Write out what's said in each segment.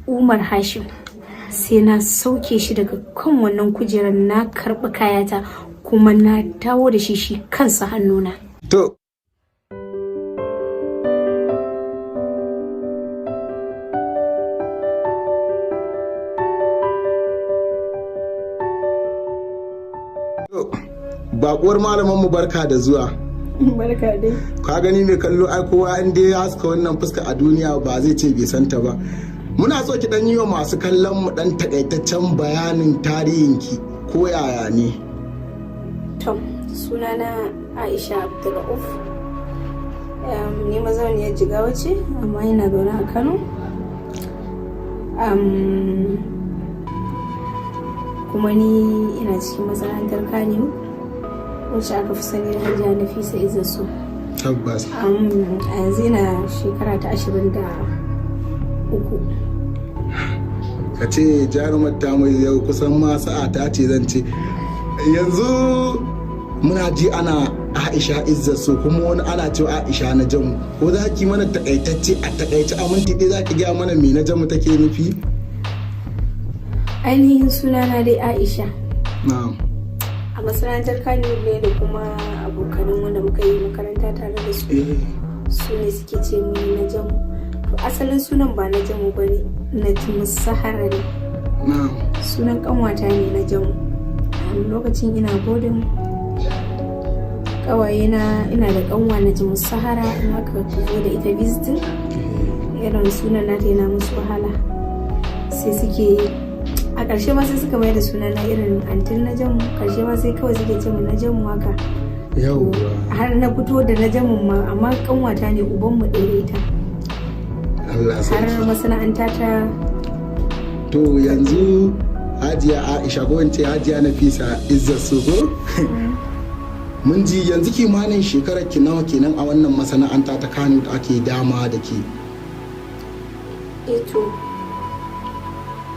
Umar Hashim, sai na sauke shi daga kan wannan kujerar, na karɓi kayata kuma na dawo da shi shi kansa hannuna. To, bakuwar malaman mu, barka da zuwa. Barka dai. Ka gani mai kallo, ai kowa in dai ya haska wannan fuska a duniya ba zai ce bai santa ba. Muna so ki dan yi wa masu kallon mu dan takaitaccen bayanin tarihinki, ko yaya ne? To, sunana Aisha Abdulrauf. Ni mazauniyar Jigawa ce, amma ina zaune a Kano. Kuma ni ina cikin masana'antar Kano wacce aka fi sani da Hajiya Nafisa Izzasu. Tabbas. A yanzu ina shekara ta 23. Ka ce jarumar ta mai yau kusan ma sa'a ta ce, zan ce yanzu muna ji ana Aisha Izzat, kuma wani ana cewa Aisha na Jamu. Ko za ki mana takaitacce, a takaice, a minti ɗaya, za ki gaya mana me na Jamu take nufi? Ainihin sunana dai Aisha. Na'am. A masana'antar Kano ne da kuma abokanan wanda muka yi makaranta tare da su, su ne suke ce mini na Jamu. To, asalin sunan ba na Jamu ba ne, na Sahara ne. Sunan kanwata ne na Jamu. A lokacin ina boarding, kawaye na, ina da kanwa na Jamu Sahara, in aka zo da ita visiting, irin sunan nata yana musu wahala, sai suke a ƙarshe ma sai suka mai da suna na irin antin na Jamu. Ƙarshe ma sai kawai suke ce mu na Jamu haka. Yauwa. Har na fito da na Jamun ma, amma kanwata ne, uban mu ɗaya da ita. Allah Har sarki. masana'anta ta. To, yanzu Hajiya Aisha, ko in ce Hajiya Nafisa Izzat su, ko mun ji yanzu kimanin shekarar ki nawa kenan a wannan masana'anta ta Kano da ake dama da ke? Eh, to,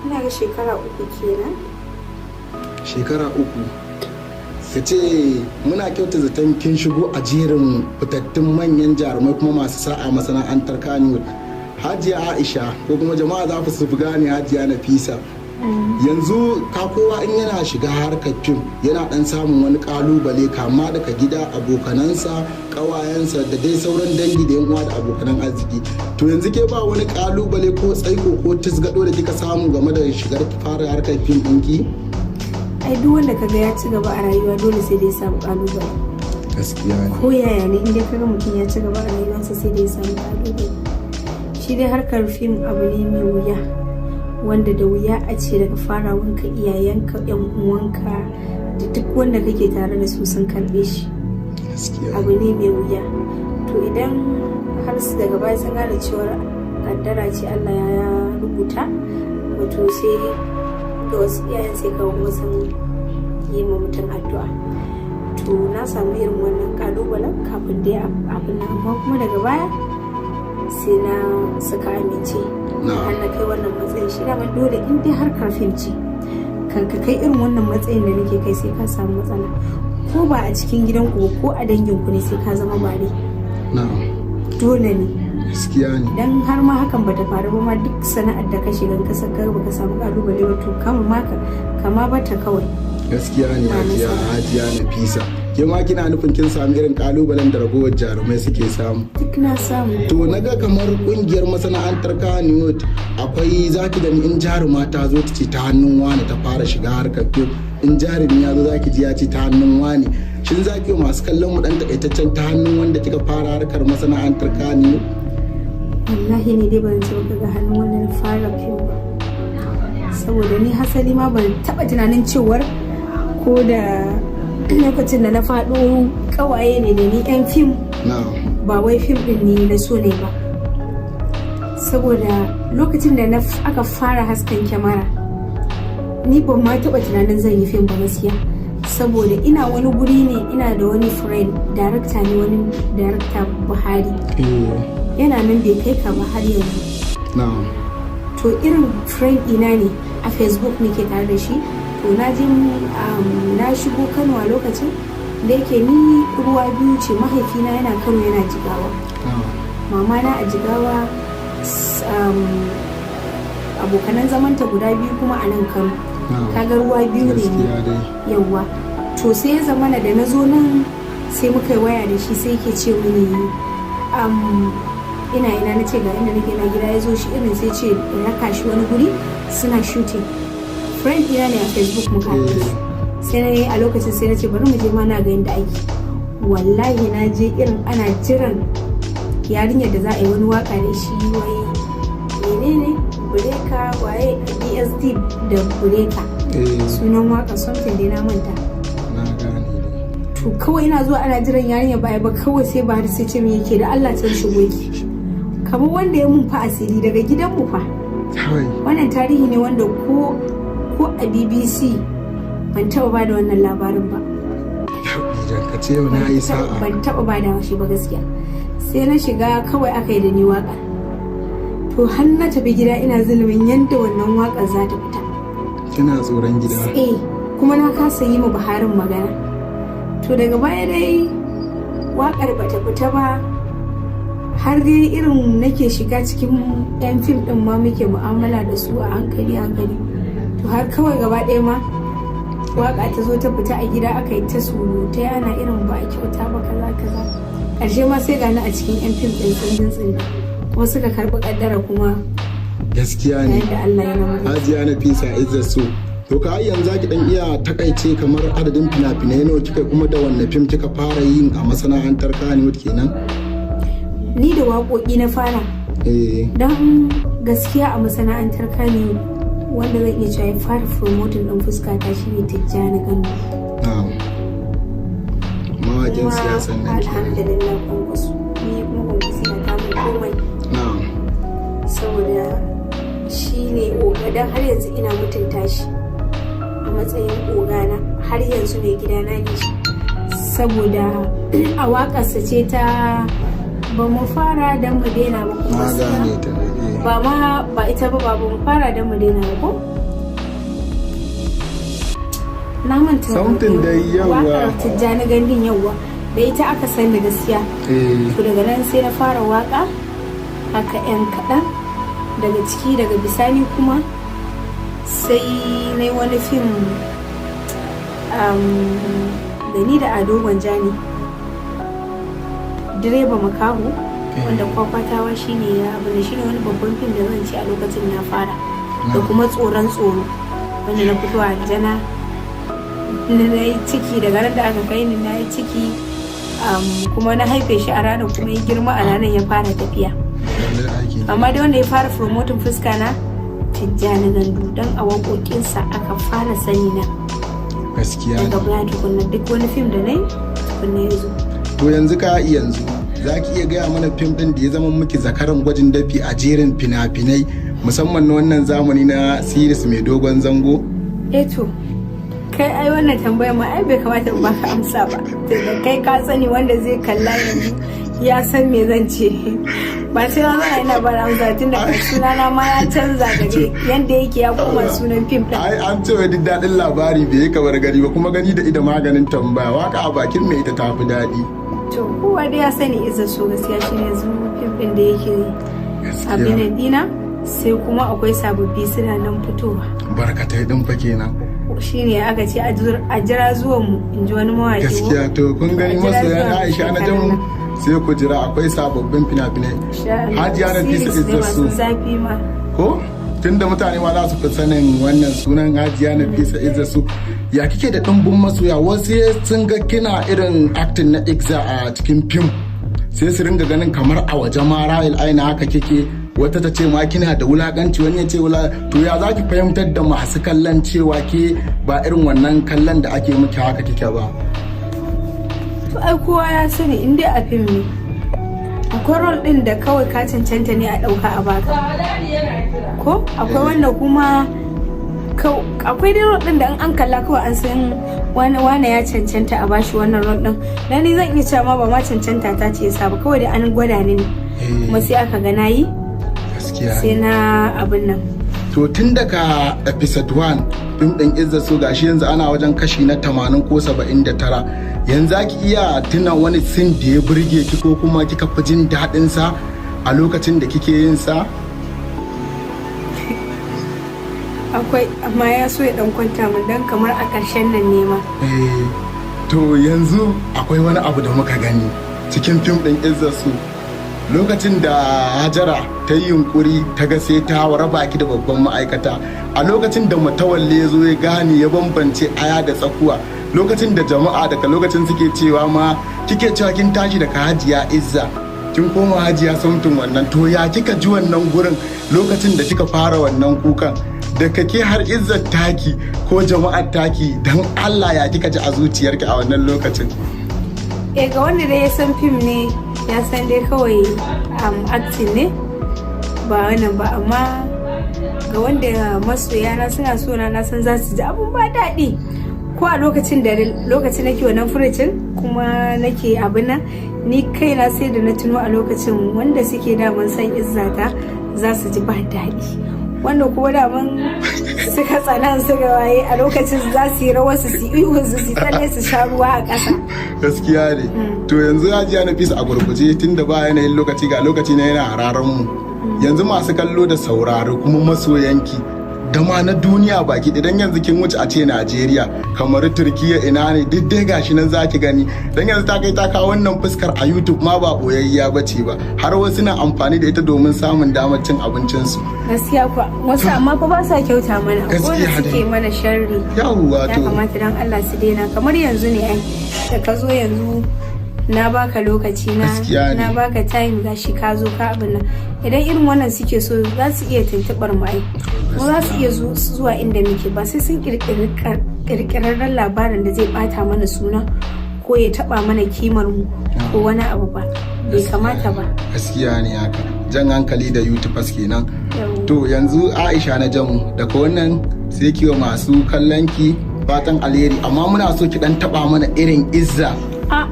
ina ga shekara 3 kenan. Shekara 3. Ka ce muna kyauta zaton kin shigo a jerin fitattun manyan jarumai kuma masu sa'a masana'antar Kano, Hajiya Aisha, ko kuma jama'a za su fi gane Hajiya Nafisa. Yanzu ka kowa in yana shiga harkar fim yana dan samun wani kalubale, kama daga gida, abokanansa, kawayensa, da dai sauran dangi da yan uwa da abokanan arziki. To, yanzu ke ba wani kalubale ko tsaiko ko tasgado da kika samu game da shigar fara harkar fim ɗinki? Ai duk wanda kaga ya ci gaba a rayuwa, dole sai dai ya samu kalubale. Gaskiya ne. Ko yaya ne, inda kaga mutum ya ci gaba a rayuwarsa, sai dai ya samu kalubale. Shi dai harkar fim abu ne mai wuya, wanda da wuya a ce daga farawanka iyayenka, yan uwanka da duk wanda kake tare da su sun karbe shi. Gaskiya. Abu ne mai wuya. To, idan har su daga baya sun gane cewar kaddara ce Allah ya rubuta, wato sai ga wasu iyayen sai kawo kuma sun yi ma mutum addu'a. To, na samu irin wannan kalubalen kafin dai abin nan, amma kuma daga baya sai na suka amince har na kai wannan matsayin. Shi daman dole in dai harkar fim ce, kan ka kai irin wannan matsayin da nake kai, sai ka samu matsala, ko ba a cikin gidanku ba, ko a danginku ne, sai ka zama bare. Dole ne. Gaskiya ne. Dan har ma hakan bata faru ba ma, duk sana'ar da ka shiga, ka saka baka samu kalubale ba, to kama ma kama bata kawai. Gaskiya ne. Ba Hajiya, matsala. Hajiya Nafisa, ke ma kina nufin kin sami irin kalubalen da ragowar jarumai suke samu? Duk na samu. To, na ga kamar kungiyar masana'antar Kannywood akwai, zaki gani in jaruma ta zo ta ce ta hannun wani ta fara shiga harkar fim, in jarumi ya zo zaki ji ya ce ta hannun wani. Shin zaki yi masu kallon mu dan takaitaccen ta hannun wanda kika fara harkar masana'antar Kannywood? Wallahi ni dai ban ce baka ga hannun wanda na fara fim ba, saboda ni hasali ma ban taba tunanin cewar ko da lokacin da na faɗo kawaye ne da ni yan fim, ba wai fim din ni na so ne ba, saboda lokacin da na aka fara haskan kyamara, ni ban ma taɓa tunanin zan yi fim ba gaskiya, saboda ina wani guri ne, ina da wani friend, director ne, wani director Buhari, yana nan bai kai ka ba har yanzu. To, irin friend ina ne, a Facebook muke tare da shi. To, na je na shigo Kano a lokacin da yake ni ruwa biyu ce, mahaifina yana Kano, yana Jigawa, mama na a Jigawa. Abokanan zamanta guda biyu kuma a nan Kano. Kaga ruwa biyu ne. Gaskiya dai. Yawwa, to sai ya zamana da na zo nan, sai muka yi waya da shi, sai yake ce mini ina ina? Na ce ga inda nake, na gida. Ya zo shi irin sai ce in raka shi wani guri, suna shooting. Friend ina ne a Facebook muka haɗu da shi. Sai na yi a lokacin, sai na ce bari mu je ma na ga yadda ake. Wallahi na je, irin ana jiran yarinyar da za a yi wani waka da shi, wai menene, Bureka, waye, BSD da Bureka. Sunan waka something dai, na manta. Na gane dai. To kawai ina zuwa ana jiran yarinya baya ba, kawai sai ba sai ce min yake da Allah can shigo ki, kamar wanda ya mun fa asiri daga gidan mu fa. Kawai. Wannan tarihi ne wanda ko a BBC ban taba bada wannan labarin ba. Idan ka ce yau na yi sa'a. Ban taba bada shi ba gaskiya. Sai na shiga kawai aka yi da ni waka. To har na tafi gida ina zulumin yadda wannan wakar za ta fita. Kina tsoron gida. Eh, kuma na kasa yi ma Buharin magana. To daga baya dai wakar bata fita ba, har dai irin nake shiga cikin yan fim din ma, muke mu'amala da su a hankali hankali. To har kawai gaba ɗaya ma waka ta zo ta fita a gida, aka yi ta surutai, ana irin ba a kyauta ba, kaza kaza. Ƙarshe ma sai gani a cikin yan fim ɗin tsindin tsindin, kuma suka karɓi ƙaddara kuma. Gaskiya ne. Yayin da Allah ya namiji. Hajiya Nafisa Izzar So, to ka yanzu zaki dan iya takaice kamar adadin fina-finai nawa kika, kuma da wanne fim kika fara yin a masana'antar Kannywood kenan? Ni da waƙoƙi na fara. Don gaskiya a masana'antar Kannywood, wanda zan iya cewa ya fara promoting ɗin fuskata shine Tijjani Gano. Na'am, mawaƙin siyasan nan kenan. Alhamdulillah, Kwankwaso, ni kuma Kwankwaso na kamun komai. Saboda shi ne oga, don har yanzu ina mutunta shi a matsayin ogana, har yanzu mai gidana ne shi, saboda a waƙarsa ce ta "Ba mu fara don mu daina ba" kuma Na gane ta. Ba ma ba ita ba, ba mu fara don mu daina ba, ko na manta. Something dai, yawwa. Waƙar Tijjani Gandun, yawwa, da ita aka sani gaskiya. To daga nan sai na fara waka haka yan kaɗan daga ciki. Daga bisani kuma sai na yi wani fim da ni da Ado Gwanja ne, Direba Makaho, wanda Kwakwatawa shine ya abu da shine wani babban fim da zan ce a lokacin na fara, da kuma Tsoron Tsoro, wanda na fito a aljana, na yi ciki. Daga ran da aka kai ni na yi ciki, kuma na haife shi a ranar, kuma ya girma a ranar, ya fara tafiya. Lallai aiki. Amma dai wanda ya fara promoting fuska na, Tijjani Gandu, don a waƙoƙinsa aka fara sani na. Gaskiya Daga ne. baya tukunna duk wani fim da na yi tukunna ya zo. To yanzu ka yanzu za ki iya gaya mana fim din da ya zama miki zakaran gwajin dafi a jerin fina-finai, musamman na wannan zamani na series mai dogon zango? Eh, to kai ai wannan tambayar ma ai bai kamata in baka amsa ba, tunda kai ka sani, wanda zai kalla yanzu ya san me zan ce, ba sai na zauna ina ba amsa, tunda sunana ma ya canza daga yanda yake ya koma sunan fim din. Ai an ce wai duk daɗin labari bai yi kamar gani ba, kuma gani da ido maganin tambaya, waka a bakin mai ita tafi daɗi. To kowa dai ya sani, Izzar So gaskiya shine yanzu fim din da yake abin Gaskiya. dina. Sai kuma akwai sababbi suna nan fitowa. Barkatai din fa kenan. Shine aka ce a jira zuwan mu, in ji wani mawaki ko? Gaskiya, to kun gani, A jira masoyan zuwan Aisha na shekarar Jamu, nan. sai ku jira, akwai sababbin fina-finai. Insha Allah. Hajiya Nafisa Series ne Izzar masu So. zafi ma. Ko tunda mutane ma za su fi sanin wannan sunan Hajiya Nafisa Izzar So, ya kike da ɗumbin masoya? Wasu sun ga kina irin acting na Ixa a cikin fim, sai su ringa ganin kamar a waje ma ra'ayil aina haka kike. Wata ta ce ma kina da wulakanci, wani ya ce wula. To ya za ki fahimtar da masu kallon cewa ke ba irin wannan kallon da ake miki haka kike ba? To ai kowa ya sani, in dai a fim ne, akwai role din da kawai ka cancanta ne a ɗauka a baka, ko akwai wanda kuma akwai dai role din da in an kalla kawai an san wane ya cancanta a bashi wannan role din. Dan ni zan iya cewa ma ba ma cancanta ta ce yasa ba, kawai dai an gwada ni ne, kuma sai aka ga nayi. Gaskiya. Sai na abin nan. To tun daga episode 1 fim ɗin Izzar So, gashi yanzu ana wajen kashi na 80 ko 79, yanzu za ki iya tuna wani scene da ya burge ki ko kuma kika fi jin daɗin sa a lokacin da kike yin sa? Akwai, amma ya so ya dan kwanta min dan kamar a ƙarshen nan ne ma. Eh, to yanzu akwai wani abu da muka gani cikin fim ɗin Izzar So, lokacin da Hajara ta yi yunkuri ta ga sai ta raba ki da babban ma'aikata, a lokacin da Matawalle ya zo ya gane ya bambance aya da tsakuwa, lokacin da jama'a daga lokacin suke cewa ma kike cewa kin tashi daga Hajiya Izza kin koma Hajiya Something, wannan to ya kika ji wannan gurin lokacin da kika fara wannan kukan da kake har izzar taki ko jama'ar taki, dan Allah ya kika ji a zuciyarki a wannan lokacin? Eh, ga wanda dai ya san fim ne ya san dai kawai acting ne, ba wannan ba. Amma ga wanda masoyana suna so na, na san za su ji abun ba daɗi ko a lokacin da lokacin nake wannan furucin kuma nake abin nan, ni kaina sai da na tuno a lokacin wanda suke daman san izzata za su ji ba daɗi, wanda kuma daman suka tsana suka waye a lokacin za su yi rawar su, su ihu su, su tsalle, su sha ruwa a ƙasa. Gaskiya ne. To yanzu Hajiya Nafisa, a gurguje, tunda ba yanayin lokaci, ga lokaci na yana hararen mu, yanzu masu kallo da sauraro kuma masoyanki da ma na duniya baki, idan yanzu kin wuce a ce Najeriya, kamar Turkiya, ina ne, duk dai gashi nan zaki gani, dan yanzu ta kai ta kawo wannan fuskar a YouTube ma ba boyayya bace ba, har wasu na amfani da ita domin samun damar cin abincin su. Gaskiya kuwa, wasu amma fa ba sa kyauta mana ko da Gaskiya dai. suke mana sharri. Yawwa. Ya To kamata dan Allah su daina. Kamar yanzu ne ai da ka zo yanzu na baka lokaci na. Gaskiya ne. Na baka time, gashi ka zo ka abin nan. Idan irin wannan suke so, za su iya tuntubar mu ai, kuma za su iya zuwa inda muke, ba sai sun kirkiri kirkirarren labarin da zai bata mana suna ko ya taba mana kimar mu ko wani abu ba. Bai kamata ba. Gaskiya ne haka, jan hankali da YouTubers kenan. Yawwa. To yanzu Aisha na Jamu, daga wannan sai kiwa masu kallon ki fatan alheri, amma muna so ki dan taba mana irin Izza A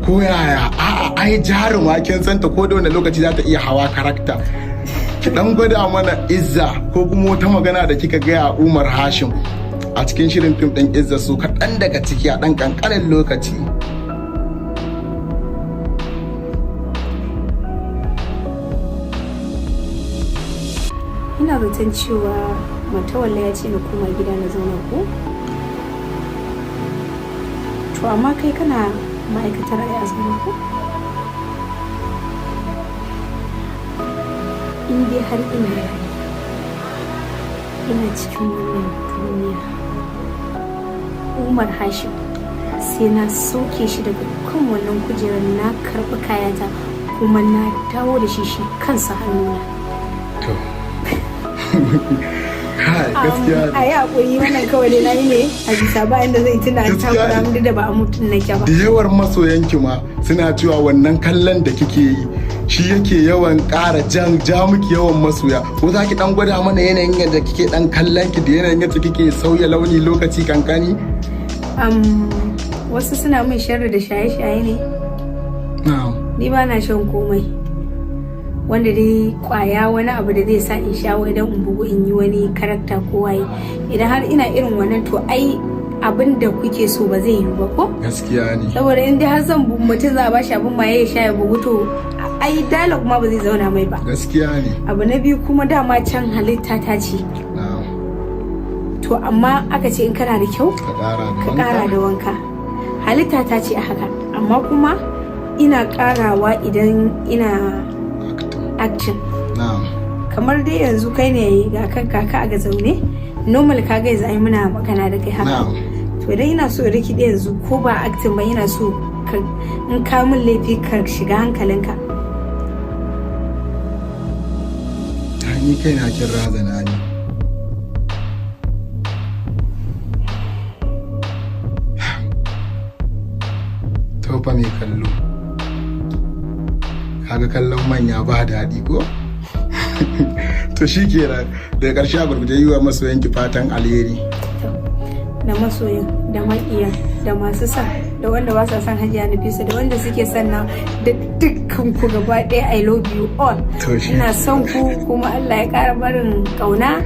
ko yaya. A'a, ai jaruma kin santa, ko da wani lokaci za ta iya hawa character. Ki dan gwada mana Izza ko kuma wata magana da kika gaya Umar Hashim a cikin shirin fim din Izza su, kaɗan daga ciki a ɗan ƙanƙanin lokaci. Ina zaton cewa Matawalla ya ce na koma gida na zauna ko? To amma kai kana ma'aikatar ai a zaune ko? In dai har ina raye, ina cikin wannan duniya, Umar Hashim sai na sauke shi daga kan wannan kujerar, na karɓi kayata kuma na dawo da shi shi kansa hannuna. To kai, gaskiya. A yi haƙuri, wannan kawai dai na yi ne a bisa bayan da zai tuna ta Gaskiya ne. kura da ba a mutum nake ba. Da yawar masoyanki ma suna cewa wannan kallon da kike yi shi yake yawan ƙara jan ja miki yawan masoya. Ko za ki dan gwada mana yanayin yadda kike dan kallon ki da yanayin yadda kike sauya launi lokaci kankani? Wasu suna min sharri da shaye-shaye ne. Na'am. Ni ba na shan komai wanda dai kwaya, wani abu da zai sa in sha wai don in bugu in yi wani character ko waye. Idan har ina irin wannan, to ai abin da kuke so ba zai yiwu ba ko? Gaskiya ne. Saboda in dai har zan mutum za a bashi abin maye ya sha ya bugu, to ai dialogue ma ba zai zauna mai ba. Gaskiya ne. Abu na biyu kuma, dama can halitta ta ce. To amma aka ce in kana da kyau ka ƙara da ka kara da wanka. Halitta ta ce a haka, amma kuma ina karawa idan ina acting. Action. Na'am. Kamar dai yanzu kai ne ga kan kaka a ga zaune normal, ka ga yanzu ai muna magana da kai haka. To idan ina so in rikide yanzu, ko ba acting ba, ina so ka in ka min laifi ka shiga hankalinka. Ta ni kai na kin razana ni. To fa mai kallo, kaga kallon manya ba daɗi ko? To shi kenan, daga ƙarshe a gurguje, yi wa masoyanki fatan alheri. To, da masoyan da maƙiyan da masu son da wanda ba sa son Hajiya Nafisa da wanda suke son na da dukkan ku gaba ɗaya, I love you all. To shi. Ina son ku kuma Allah ya ƙara barin ƙauna.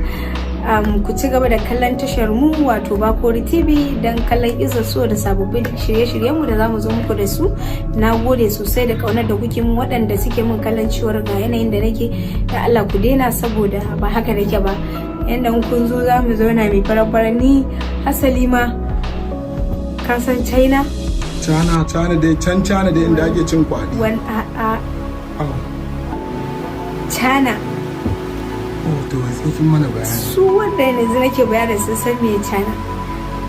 Ku ci gaba da kallon tashar mu, wato Bakori TV, don kallon Izzar So da sababbin shirye-shiryen mu da zamu zo muku da su. Na gode sosai da kaunar da kuke mun, waɗanda suke mun kallon cewar ga yanayin da nake, da Allah ku daina, saboda ba haka nake ba. Yadda in kun zo za mu zauna mai fara. Ni hasali ma, ka san China? China, China dai, can China dai, inda ake cin kwaɗi. Wani a Oh, China. Oh, to sai kin mana bayani. Su wanda yanzu nake bayani sun san me China.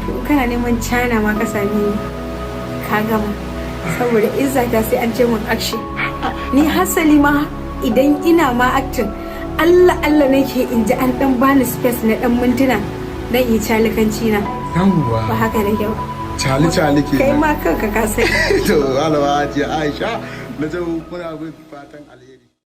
To, in kana neman China ma ka same ni, ka gama, saboda izza ta sai an ce mun action. Ni hasali ma idan ina ma acting, Allah Allah nake in ji an dan bani space na dan mintuna dan yi calikanci na. Ba Yawwa. haka da kyau. Cali cali Kai kenan. ma kanka ka sani. To, malama Hajiya Aisha na ce, muna fatan alheri.